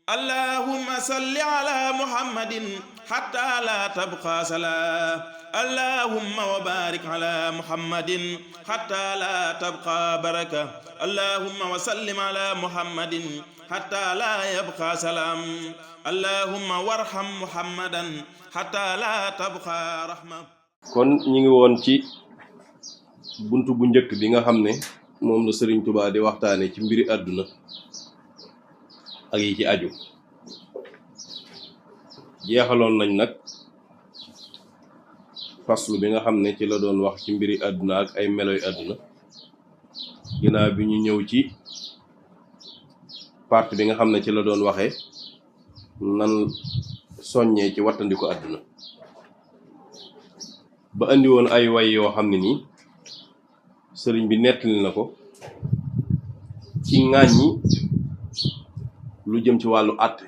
اللهم صل على محمد حتى لا تبقى صلاة اللهم وبارك على محمد حتى لا تبقى بركة اللهم وسلم على محمد حتى لا يبقى سلام اللهم وارحم محمدا حتى لا تبقى رحمة. kon ñi ngi woon ci buntu bu njëkk bi nga xam ne moom la Sëriñ Tuubaa di waxtaane ci mbiri àdduna ak yi ci aju. jeexaloon nañ nag faslu bi nga xam ne ci la doon wax ci mbiri àdduna ak ay meloy àdduna ginnaaw bi ñu ñëw ci partie bi nga xam ne ci la doon waxee nan soññee ci wattandiku àdduna ba andi woon ay way yoo xam ne nii sëriñ bi nettali na ko ci ŋàññi lu jëm ci wàllu àtte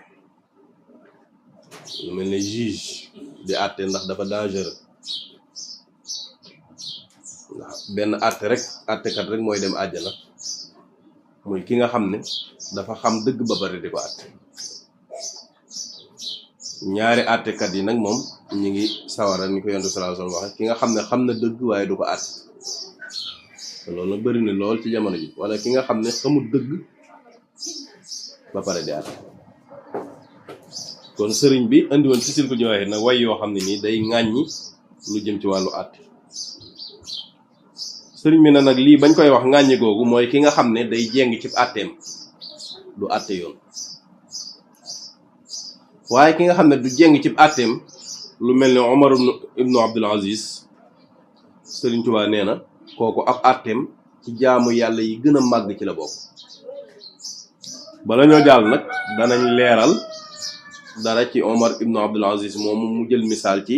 lu mel ne juge di àtte ndax dafa dangereux ndax benn àtte rek àttekat rek mooy dem àjjana muy ki nga xam ne dafa xam dëgg ba bari di ko àtte ñaari àttekat yi nag moom ñi ngi sawara ni ko Yonent bi sallallahu alayhi wasallam waxe ki nga xam ne xam na dëgg waaye du ko àtte te loolu nag bëri na lool ci jamono ji wala ki nga xam ne xamul dëgg ba pare di àtte kon sëriñ bi andi woon ci Silkul Jawaahir nag way yoo xam ne nii day ŋàññi lu jëm ci wàllu àtte sëriñ bi na nag lii bañ koy wax ŋàññi googu mooy ki nga xam ne day jéng ci àtteem du àtte yoon waaye ki nga xam ne du jéng ci àtteem lu mel ne Omar ibnu Abdul Aziz sëriñ Tuubaa nee na kooku ab àtteem ci jaamu yàlla yi gën a màgg ci la bokk. bala ñoo jàll nag danañ leeral dara ci Omar ibnu Abdul Aziz moom mu jël misaal ci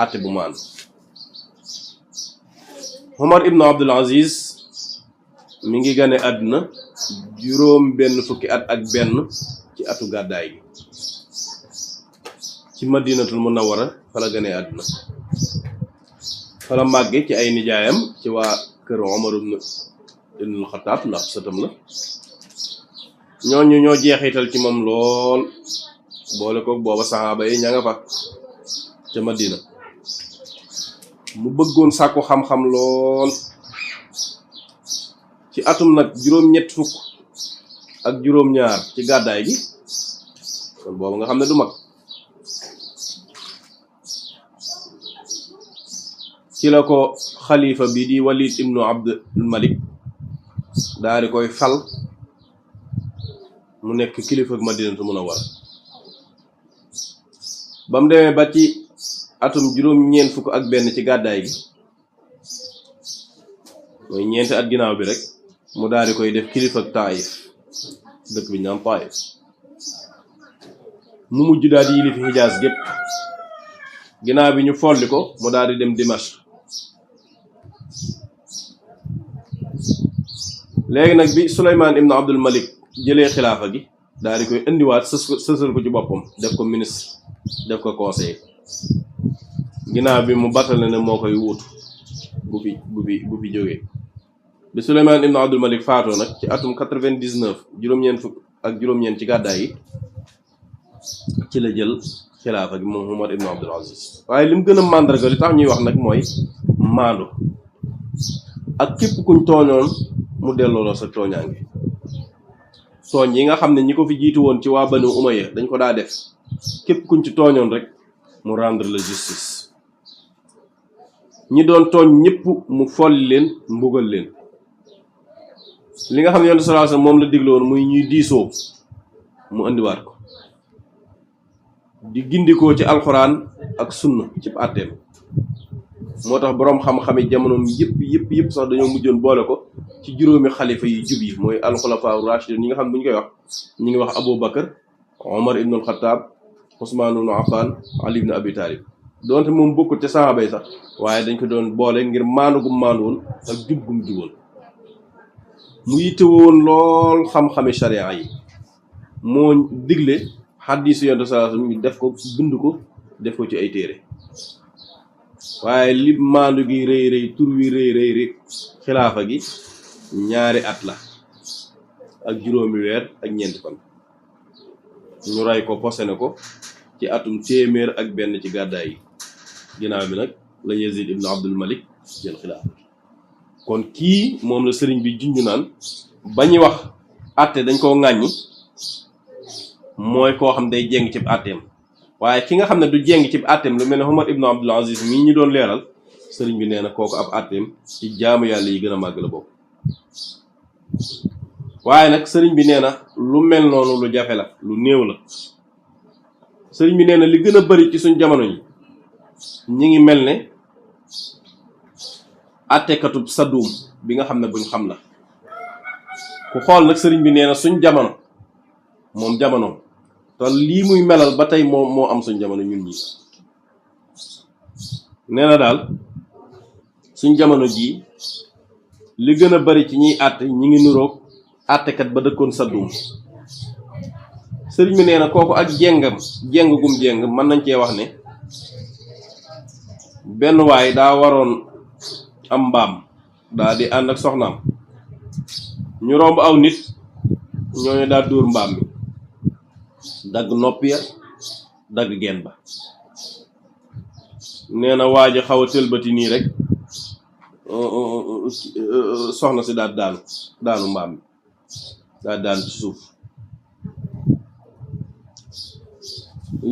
àtte bu maandu. Omar ibnu Abdul Aziz mi ngi gane àdduna juróom benn fukki at ak benn ci atu gàddaay gi ci Madinatul Munawwara fa la gane àdduna fa la màgge ci ay nijaayam ci waa kër Omar ibnul Xattaab ndax sëtam la ñooñu ñoo jeexital ci moom lool boole ko booba saxaaba yi ña nga fa ca Madina mu bëggoon sàkku xam-xam lool ci atum nag juróom-ñett fukk ak juróom-ñaar ci gàddaay gi kon boobu nga xam ne du mag ci la ko xalifa bi di Walid ibnu Abdul Malik daal di koy fal mu nekk kilifa ak Madinatu Munawwara ba mu demee ba ci atum juróom-ñeent fukk ak benn ci gàddaay gi mooy ñeenti at ginnaaw bi rek mu daal di koy def kilifa ak Taayif dëkk bi ñaam Taayif mu mujj daal di yilif Hijaaz gépp ginnaaw bi ñu folli ko mu daal di dem Dimashq léegi nag bi Souleymane ibn Abdul Malik jëlee xilaafa gi daal di koy indiwaat sësal ko ci boppam def ko ministre def ko conseiller ginnaaw bi mu battale ne moo koy wuutu bu fi jógee bi Souleymane ibn Abdul Malik faatoo nag ci atum 99 juróom-ñeent fukk ak juróom-ñeent ci gàddaay yi ci la jël xilaafa gi moom Umar ibn Abdul Aziz waaye li mu gën a màndarga li tax ñuy wax nag mooy maandu ak képp kuñ tooñoon mu delloo sa tooñaange tooñ yi nga xam ne ñi ko fi jiitu woon ci waa Banu Umayya dañ ko daa def képp kuñ ci tooñoon rek mu rendre la justice ñi doon tooñ ñëpp mu folli leen mbugal leen li nga xam ne Yonent sallallahu alayhi wasallam moom la digloon muy ñuy diisoo mu indiwaat ko di gindikoo ci alxuraan ak sunna ci àtteem moo tax boroom xam-xami jamonoom yëpp sax dañoo mujjoon boole ko ci juróomi xalifa yi jub yi mooy alxulafaa rashidun ñi nga xam ne bu ñu koy wax ñi ngi wax Abu Bakar Omar ibnul Xattaab Usmaan ibnu Affaan Ali ibnu Abi Taalib doonte moom bokkul te saxaaba yi sax waaye dañ ko doon boole ngir maandu gum maandu woon ak jub gum juboon mu yitte woon lool xam-xami sharia yi moo digle xaddiisu Yonent sallallahu alayhi wasallam ñu def ko bind ko def ko ci ay téere waaye li maandu gi rëy tur wi rëy xilaafa gi ñaari at la ak juróomi weer ak ñeenti fan ñu ray ko posene ko ci atum 100 ci gàddaay yi ginnaaw bi nag la Yazid ibn Abdul Malik jël xilaaf kon kii moom la sëriñ bi junju naan ba ñuy wax àtte dañ koo ŋàññi mooy koo xam day jéng ci àtteem waaye ki nga xam ne du jéng ci àtteem lu mel ne Umar ibn Abdul Aziz mii ñu doon leeral sëriñ bi nee na kooku ab àtteem ci jaamu yàlla yi gën a màgg la bokk waaye nag sëriñ bi nee na lu mel noonu lu jafe la lu néew la sëriñ bi nee na li gën a bari ci suñ jamono yi ñi ngi mel ne àttekatub Sadum bi nga xam ne buñ xam la ku xool nag sëriñ bi nee na suñ jamono moom jamono te lii muy melal ba tey moo am suñ jamono ñun ñi nee na daal suñ jamono jii li gën a bari ci ñiy àtte ñi ngi nuroog àttekat ba dëkkoon Sadum sëriñ bi nee na kooku ak jéng gum jéng mën nañ cee wax ne benn waay daa waroon am mbaam daa di ànd ak soxnaam ñu romb aw nit ñooñu daa dóor mbaam mi dagg nopp ya dagg geen ba nee na waa ji xaw a tëlbati nii rek soxna si daal daanu mbaam mi daal daanu ci suuf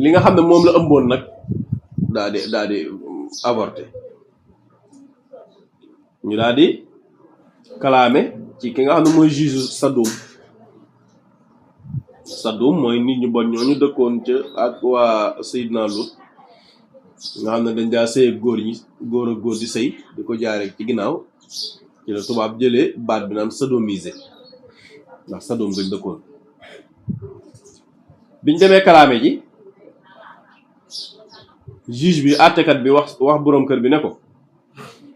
li nga xam ne moom la ëmboon nag daa di avorté ñu daal di kalaame ci ki nga xam ne mooy juge Sadum mooy nit ñu bon ñooñu dëkkoon ca ak waa Seydina Lut nga xam ne dañ daa sëy ak góor ak góor di sëy di ko jaaree ci ginnaaw ci la tubaab jëlee baat bi naan sodomisé ndax Sadum gañ dëkkoon biñ demee kalaame ji juge bi àttekat bi wax boroom kër bi ne ko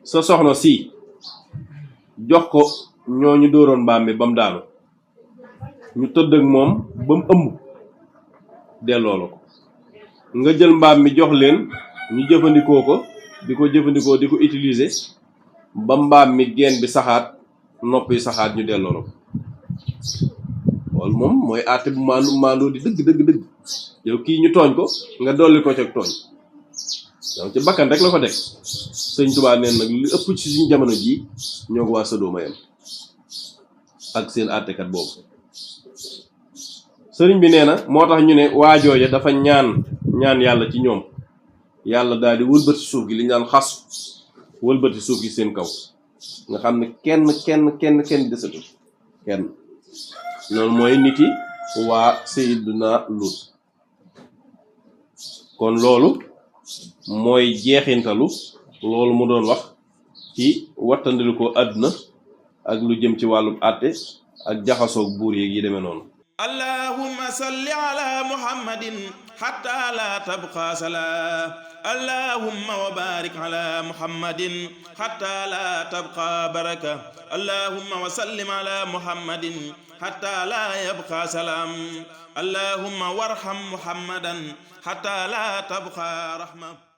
sa soxna si jox ko ñooñu dóoroon mbaam mi ba mu daanu ñu tëdd ak moom ba mu ëmb delloo la ko nga jël mbaam mi jox leen ñu jëfandikoo ko di ko utiliser ba mbaam mi geen bi saxaat nopp yi saxaat ñu delloo la ko loolu moom mooy àtte bu maandoo di dëgg yow kii ñu tooñ ko nga dolli ko ci ak tooñ donc ci bakkan rek la ko teg sëñ Tuubaa neen nag li ëpp ci suñu jamono ji ñoo ko waa Sodoma yam ak seen àttekat boobu sëriñ bi nee na moo tax ñu ne waajooja dafa ñaan yàlla ci ñoom yàlla daal di wëlbati suuf gi li ñu naan xas wëlbati suuf gi seen kaw nga xam ne kenn desatu kenn loolu mooy nit yi waa Seydina Lut kon loolu mooy jeexintalu loolu mu doon wax ci wattandilu ko àdduna ak lu jëm ci wàllum àtte ak jaxasoog buur yeeg yi demee noonu allahumma salli ala muhammadin hatta la tabqa salaa allahumma wa barik ala muhammadin hatta la tabqa baraka allahumma wa sallim ala muhammadin hatta la yabqa salaam allahumma warham muhammadan hatta la tabqa rahma